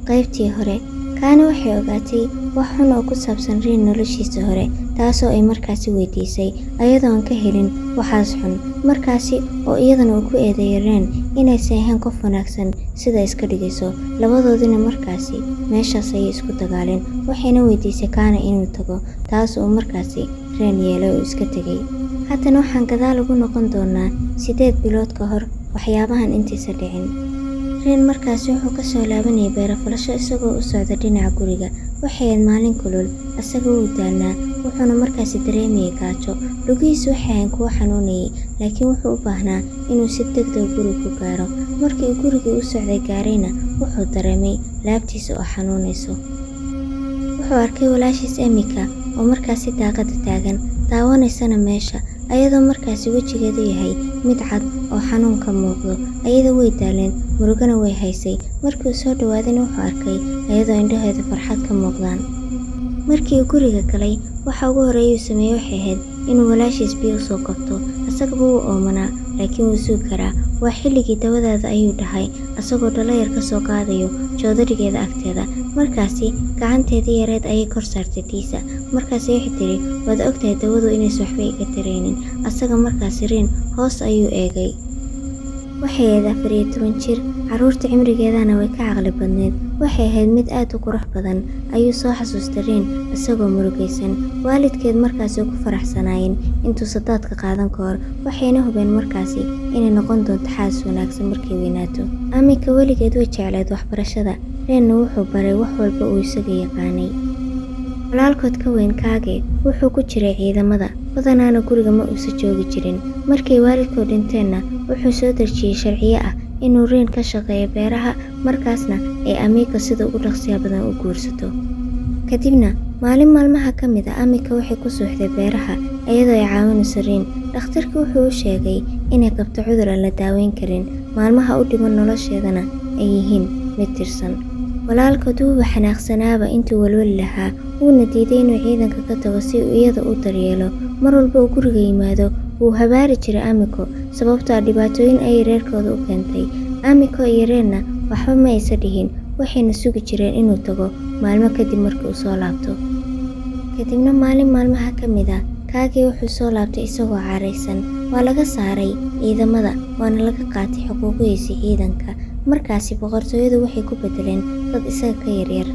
Qaybtii hore, Kaana waxay ogaatay wax xun oo ku saabsan Riin noloshiisa hore, taasoo ay markaasi weydiisay ayadoo aan ka helin waxaas xun, markaasi oo iyadana uu ku eedeeyay Reen inaysan ahayn qof wanaagsan sida iska dhigayso. Labadoodina markaasi meeshaas ayay isku dagaaleen, waxayna weydiisay Kaana inuu tago, taas oo markaasi Reen yeelay oo iska tegay. Haddana waxaan gadaal ugu noqon doonaa 8 bilood ka hor waxyaabahan intaysan dhicin. Reen markaasi wuxuu ka soo laabanayay beero falasho isagoo u socda dhinaca guriga. Waxay ahayd maalin kulul, asaga wuu daalnaa, wuxuuna markaasi dareemayay gaajo. Lugihiisu waxay ahayn kuwo xanuunayay, laakiin wuxuu u baahnaa inuu si degdeg guriga ku gaaro. Markii uu gurigii u socday gaarayna, wuxuu dareemay laabtiisa oo xanuunayso. Wuxuu arkay walaashiis Emika oo markaasi daaqadda taagan, daawanaysana meesha, ayadoo markaasi wejigeedu yahay mid cad oo xanuun ka muuqdo. Ayada way daaleen, murugana way haysay. Markii uu soo dhawaadayna, wuxuu arkay ayadoo indhaheedu farxad ka muuqdaan. Markii uu guriga galay, waxa ugu horreeyay uu sameeyey waxay ahayd inuu walaashiis biyo usoo qabto. Asagaba wuu oomanaa, laakiin wuu sugi karaa. "Waa xilligii dawadaada," ayuu dhahay, asagoo dhalo yar ka soo qaadayo joodarigeeda agteeda. Markaasi gacanteedii yareed ayay kor saartay tiisa. Markaasi waxay tiri, "Waad ogtahay dawadu inaysan waxba iga taraynin." Asaga markaasi Riin hoos ayuu eegay. Waxay ahayd 14 jir, carruurta cimrigeedana way ka caqli badneyd. Waxay ahayd mid aad u qurux badan, ayuu soo xasuustay Riin isagoo murugaysan. Waalidkeed markaasi ku faraxsanaayeen intuusan daadka qaadan ka hor, waxayna hubeen markaasi inay noqon doonto xaas wanaagsan markay weynaato. Amika weligeed way jeclayd waxbarashada, Reenna wuxuu baray wax walba uu isaga yaqaanay. Walaalkood ka weyn Kaage wuxuu ku jiray ciidamada, badanaana guriga ma uusan joogi jirin. Markay waalidkood dhinteenna, wuxuu soo dejiyay sharciyo ah inuu Riin ka shaqeeyo beeraha, markaasna ay Amika sida ugu dhaqsiyaha badan u guursato. Kadibna maalin maalmaha ka mid ah, Amika waxay ku suuxday beeraha iyadoo ay caawinayso Riin. Dhakhtarkii wuxuu u sheegay inay qabto cudur aan la daaweyn karin, maalmaha u dhiman nolosheedana ay yihiin mid tirsan. Walaalkood wuuba xanaaqsanaaba intuu walwali lahaa, wuuna diiday inuu ciidanka ka tago si uu iyada u daryeelo. Mar walba uu guriga yimaado, wuu habaari jiray Amiko, sababtoo ah dhibaatooyin ayay reerkooda u keentay. Amiko iyo Reenna waxba ma aysan dhihin, waxayna sugi jireen inuu tago maalmo kadib markii uu soo laabto. Kadibna maalin maalmaha ka mid ah, Kaage wuxuu soo laabtay isagoo caraysan. Waa laga saaray ciidamada, waana laga qaatay xuquuqihiisii ciidanka. Markaasi boqortooyadu waxay ku bedeleen dad isaga ka yaryar.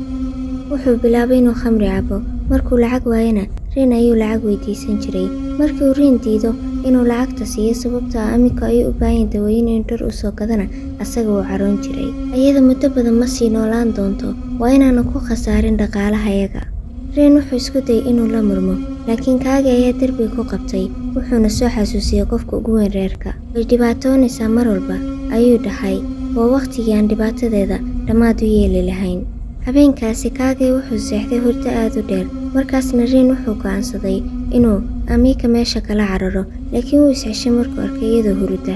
Wuxuu bilaabay inuu khamri cabo. Markuu lacag waayana, Riin ayuu lacag weydiisan jiray. Markii uu Riin diido inuu lacagta siiyo, sababtoo ah Amiko ayuu u baahan yahay dawooyin inuu dhar u soo gadana, asaga wuu caroon jiray. "Ayada muddo badan ma sii noolaan doonto, waa inaanan ku khasaarin dhaqaalahayaga." Riin wuxuu isku dayay inuu la murmo, laakiin Kaage ayaa derbiga ku qabtay, wuxuuna soo xasuusiyay qofka ugu weyn reerka. "Way dhibaatoonaysaa mar walba," ayuu dhahay. "Waa waqtigii aan dhibaatadeeda dhammaad u yeeli lahayn." Habeenkaasi Kaage wuxuu seexday hurdo aad u dheer, markaasna Riin wuxuu go'aansaday inuu Amika meesha kala cararo, laakiin wuu is ceshay markuu arkay iyadoo hurudda.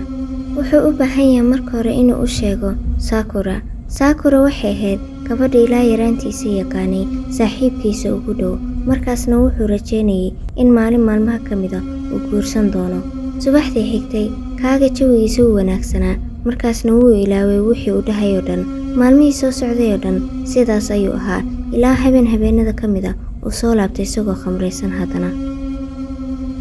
Wuxuu u baahan yahay marka hore inuu u sheego Sakura. Sakura waxay ahayd gabadha ilaa yaraantiisa yaqaanay, saaxiibkiisa ugu dhow, markaasna wuxuu rajeynayay in maalin maalmaha ka mid ah uu guursan doono. Subaxdii xigtay, Kaage jawigiisa wuu wanaagsanaa, markaasna wuu ilaaway wixii uu dhahay oo dhan. Maalmihii soo socday oo dhan sidaas ayuu ahaa, ilaa habeen habeenada ka mid ah uu soo laabtay isagoo khamraysan haddana.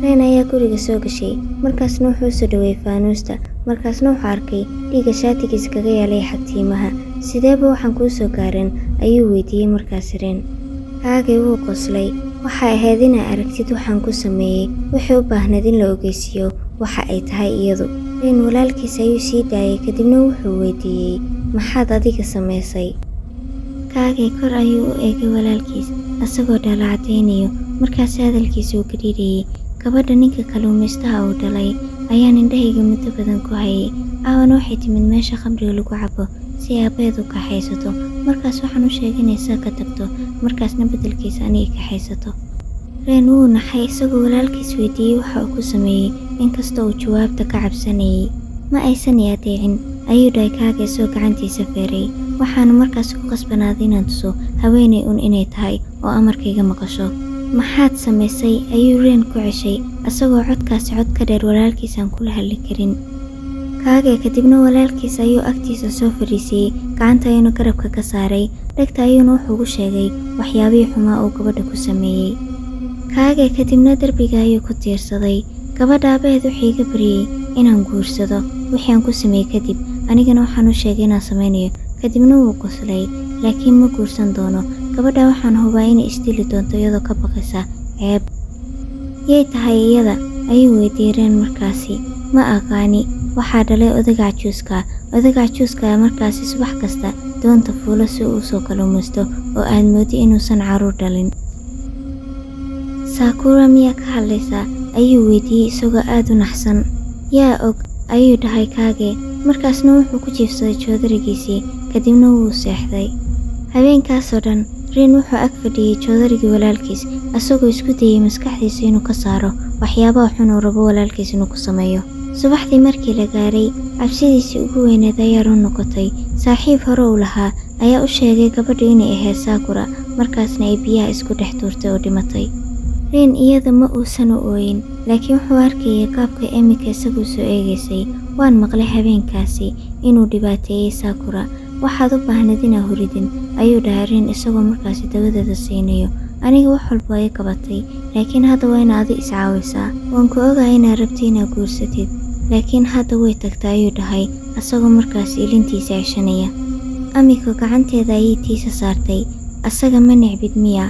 Reen ayaa guriga soo gashay, markaasna wuxuu u soo dhaweeyay faanuusta, markaasna wuxuu arkay dhiigga shaatigiisa kaga yaalay xagtiimaha. "Sideeba waxaan kuu soo gaareen?" ayuu weydiiyey markaasi Reen. Kaage wuu qoslay. "Waxay ahayd inaa aragtid waxaan ku sameeyay. Waxay u baahnayd in la ogeysiiyo waxa ay tahay iyadu." Reen walaalkiis ayuu sii daayay, kadibna wuxuu weydiiyey, "Maxaad adiga samaysay?" Kaage kor ayuu u eegay walaalkiis, asagoo dhoola caddaynayo, markaasi hadalkiisa uu gariirayay. "Gabadha ninka kalluumaystaha uu dhalay ayaan indhahayga muddo badan ku hayay. Aawana waxay timid meesha khamriga lagu cabo si ay aabbaheed u kaxaysato. Markaas waxaan u sheegay inay isaga ka tagto, markaasna beddelkiisa aniga kaxaysato." Reen wuu naxay isagoo walaalkiis weydiiyey waxa uu ku sameeyey, inkastoo uu jawaabta ka cabsanayay. "Ma aysan i adeecin," ayuu dhahay Kaage isagoo gacantiisa feeray. "Waxaana markaas ku qasbanaaday inaan tuso haweeney uun inay tahay oo amarkayga maqasho." "Maxaad samaysay?" ayuu Reen ku ceshay, asagoo codkaasi cod ka dheer walaalkiis aan kula hadli karin. Kaage kadibna walaalkiis ayuu agtiisa soo fadhiisiyey, gacanta ayuuna garabka ka saaray, dhegta ayuuna wuxuu ugu sheegay waxyaabihii xumaa uu gabadha ku sameeyey. Kaage kadibna derbiga ayuu ku tiirsaday. Gabadha aabaheed wuxuu iga baryey inaan guursado wixii aan ku sameeyey kadib, anigana waxaan u sheegay inaan samaynayo, kadibna wuu qoslay, laakiin ma guursan doono. Gabadha waxaan hubaa inay isdili doonto iyadoo ka baqaysa ceeb. Yay tahay iyada? Ayuu weydiiyey Reen markaasi. Ma aqaani, waxaa dhalay odayga cajuuska. Odayga cajuuska markaasi subax kasta doonta fuula si uu u soo kalluumaysto oo aad moodi inuusan carruur dhalin. Sakura miyaa ka hadlaysaa? Ayuu weydiiyey isagoo aad u naxsan. Yaa og, ayuu dhahay Kaage. Markaasna wuxuu ku jiifsaday joodarigiisii, kadibna wuu seexday. Habeenkaasoo dhan Reen wuxuu ag fadhiyey joodarigii walaalkiis, asagoo isku dayay maskaxdiisa inuu ka saaro waxyaabaha xun uu rabo walaalkiis inuu ku sameeyo. Subaxdii markii la gaaray, cabsidiisii ugu weyneed ayaa run noqotay. Saaxiib hore uu lahaa ayaa u sheegay gabadhu inay ahayd Sakura, markaasna ay biyaha isku dhex tuurtay oo dhimatay. Reen iyada ma uusan u ooyin, laakiin wuxuu arkayay qaabka Emika isagu soo eegaysay. Waan maqlay habeenkaasi inuu dhibaateeyey Sakura. Waxaad u baahnayd inaa huridin, ayuu dhahay Reen isagoo markaasi dawadeeda siinayo. Aniga wax walba waa ii qabatay, laakiin hadda waa inaad adi iscaawisaa. Waan ku ogahay inaad rabtay inaad guursatid, laakiin hadda way tagtay, ayuu dhahay asagoo markaasi ilintiisa ceshanaya. Amiko gacanteeda ayay tiisa saartay. Asaga ma necbid miyaa?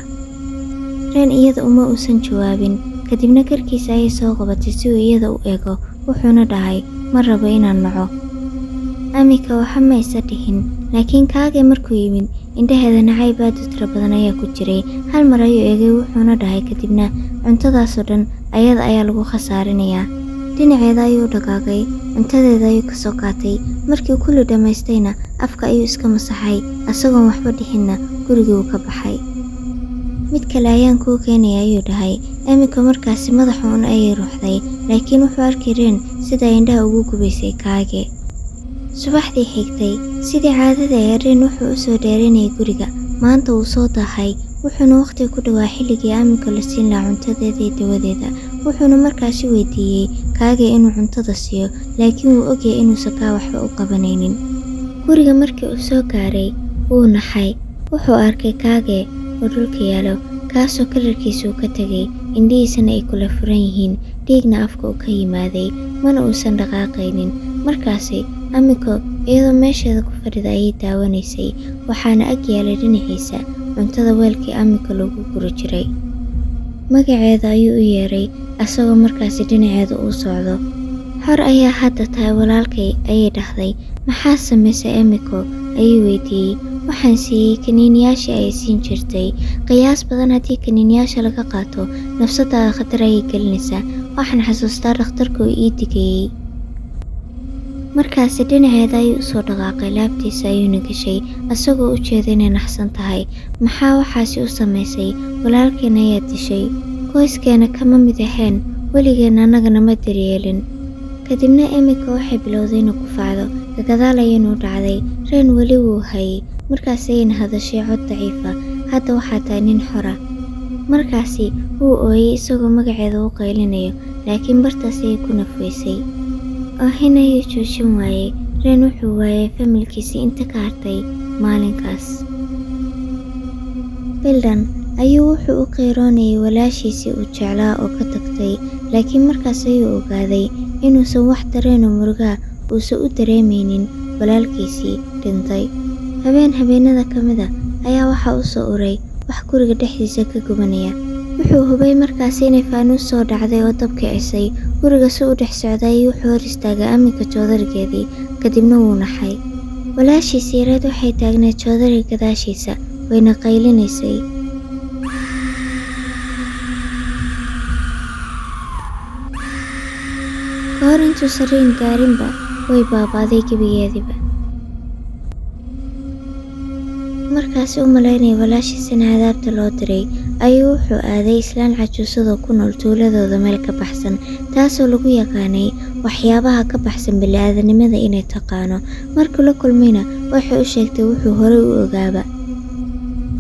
Reen iyada uma uusan jawaabin, kadibna garkiisa ayay soo qabatay si uu iyada u eego, wuxuuna dhahay ma rabo inaan naco. Amika waxa ma isa dhihin, laakiin Kaage markuu yimid indhaheeda nacayb aad u tiro badan ayaa ku jiray. Hal mar ayuu eegay, wuxuuna dhahay kadibna cuntadaasoo dhan ayada ayaa lagu khasaarinayaa. Dhinaceeda ayuu u dhaqaaqay, cuntadeeda ayuu ka soo qaatay. Markii kulli dhammaystayna afka ayuu iska masaxay, asagoon waxba dhihinna gurigii wuu ka baxay. Mid kale ayaan kuu keenaya, ayuu dhahay. Emiko markaasi madaxa un ayay ruuxday, laakiin wuxuu arkay Reen sida ay indhaha ugu gubaysay Kaage. Subaxdii xigtay, sidii caadada ee Reen wuxuu u soo dheeraynayay guriga. Maanta wuu soo daahay, wuxuuna waqtiga ku dhawaa xilligii Amiko la siin lahaa cuntadeeda iyo dawadeeda. Wuxuuna markaasi weydiiyey Kaage inuu cuntada siiyo, laakiin wuu ogyahay inuusan kaa waxba u qabanaynin. Guriga markii uu soo gaaray, wuu naxay. Wuxuu arkay Kaage oo dhulka yaalo, kaasoo kalarkiisa uu ka tegay, indhihiisana ay kula furan yihiin, dhiigna afka uu ka yimaaday, mana uusan dhaqaaqaynin. Markaasi Amiko iyadoo meesheeda ku fadhida ayay daawanaysay, waxaana ag yaalay dhinaciisa cuntada weelkii Amiko lagu guri jiray. Magaceeda ayuu u yeeray asagoo markaasi dhinaceeda uu socdo. Xor ayaa hadda tahay walaalkay, ayay dhahday. Maxaa samaysay Emiko? Ayuu weydiiyey. Waxaan siiyey kaniiniyaashii ay siin jirtay. Qiyaas badan haddii kaniiniyaasha laga qaato, nafsadaada khatar ayay gelinaysaa. Waxaan xasuustaa dhakhtarka uu ii digayey. Markaasi dhinaceeda ayuu usoo dhaqaaqay, laabtiisa ayuuna gashay, asagoo u jeeda inay naxsan tahay. Maxaa waxaasi u samaysay? Walaalkeen ayaa dishay. Qoyskeena kama mid ahayn, weligeen annagana ma daryeelin. Kadibna Emika waxay bilowday inay ku facdo, gadaal ayayna u dhacday. Reen weli wuu hayay. Markaas ayayna hadashay cod daciif ah. Hadda waxaa tahay nin xor ah. Markaasi wuu ooyay isagoo magaceeda u qaylinayo, laakiin bartaas ayay ku nafweysay. Oohin ayuu joojin waayay. Reen wuxuu waayay familkiisii inta ka hartay maalinkaas. Bildan ayuu wuxuu u qiiroonayay walaashiisii uu jeclaa oo ka tagtay, laakiin markaas ayuu ogaaday inuusan wax dareen oo muruga uusan u dareemaynin walaalkiisii dhintay. Habeen habeenada ka mid ah ayaa waxaa u soo uray wax guriga dhexdiisa ka gubanaya. Wuxuu hubay markaasi inay faanuus soo dhacday oo dab kicisay. Guriga si u dhex socday ayuu wuxuu hor istaagay Amika joodarigeedii, kadibna wuu naxay. Walaashiisii yareed waxay taagneed joodariga gadaashiisa, wayna qaylinaysay. Ka hor intuusan Reen gaarinba, way baaba'day gebigeediiba. Markaasi u malaynaya walaashiis in cadaabta loo diray, ayuu wuxuu aaday islaan cajuusadoo ku nool tuuladooda meel ka baxsan, taasoo lagu yaqaanay waxyaabaha ka baxsan bini'aadanimada inay taqaano. Markuu la kulmayna waxay u sheegtay wuxuu horey u ogaaba.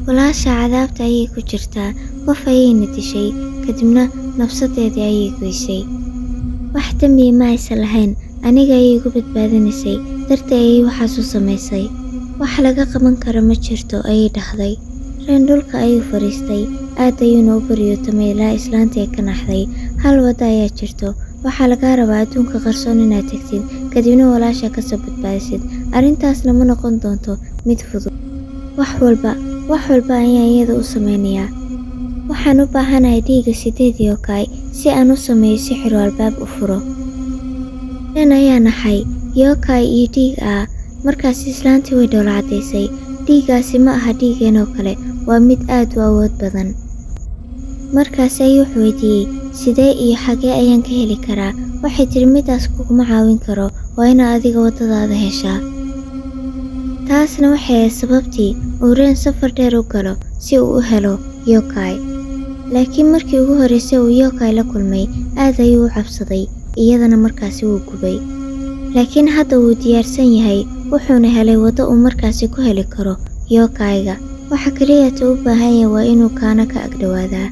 Walaasha cadaabta ayay ku jirtaa, qof ayayna dishay, kadibna nafsadeedii ayay goysay. Wax dembi ma aysan lahayn, Aniga ayay igu badbaadinaysay, dartii ayay waxaas u samaysay. Wax laga qaban karo ma jirto, ayay dhahday. Reen dhulka ayuu fadhiistay, aad ayuuna u baryootamay ilaa islaantii ay ka naxday. Hal waddo ayaa jirto. Waxaa lagaa rabaa adduunka qarsoon inaad tagtid, kadibna walaasha ka soo badbaadisid. Arrintaasna ma noqon doonto mid fudud. Wax walba, wax walba ayaan iyada u sameynayaa. Waxaan u baahanahay dhiigga 8 yokai si aan u sameeyo sixir oo albaab u furo. Reen ayaa naxay. Yokai iyo dhiig ah. Markaas islaantii way dhoola caddaysay. Dhiiggaasi ma aha dhiiggeen oo kale, waa mid aad u awood badan. Markaas ayuu wax weydiiyey, sidee iyo xagee ayaan ka heli karaa? Waxay tiri, midaas kuguma caawin karo, waa inaad adiga waddadaada heshaa. Taasna waxay ahayd sababtii uu Reen safar dheer u galo si uu u helo yokai. Laakiin markii ugu horreysay uu yokai la kulmay, aad ayuu u cabsaday, iyadana markaasi wuu gubay. Laakiin hadda wuu diyaarsan yahay, wuxuuna helay waddo uu markaasi ku heli karo yokaiga. Waxa kaliya uu u baahan yahay waa inuu Kana ka agdhawaadaa.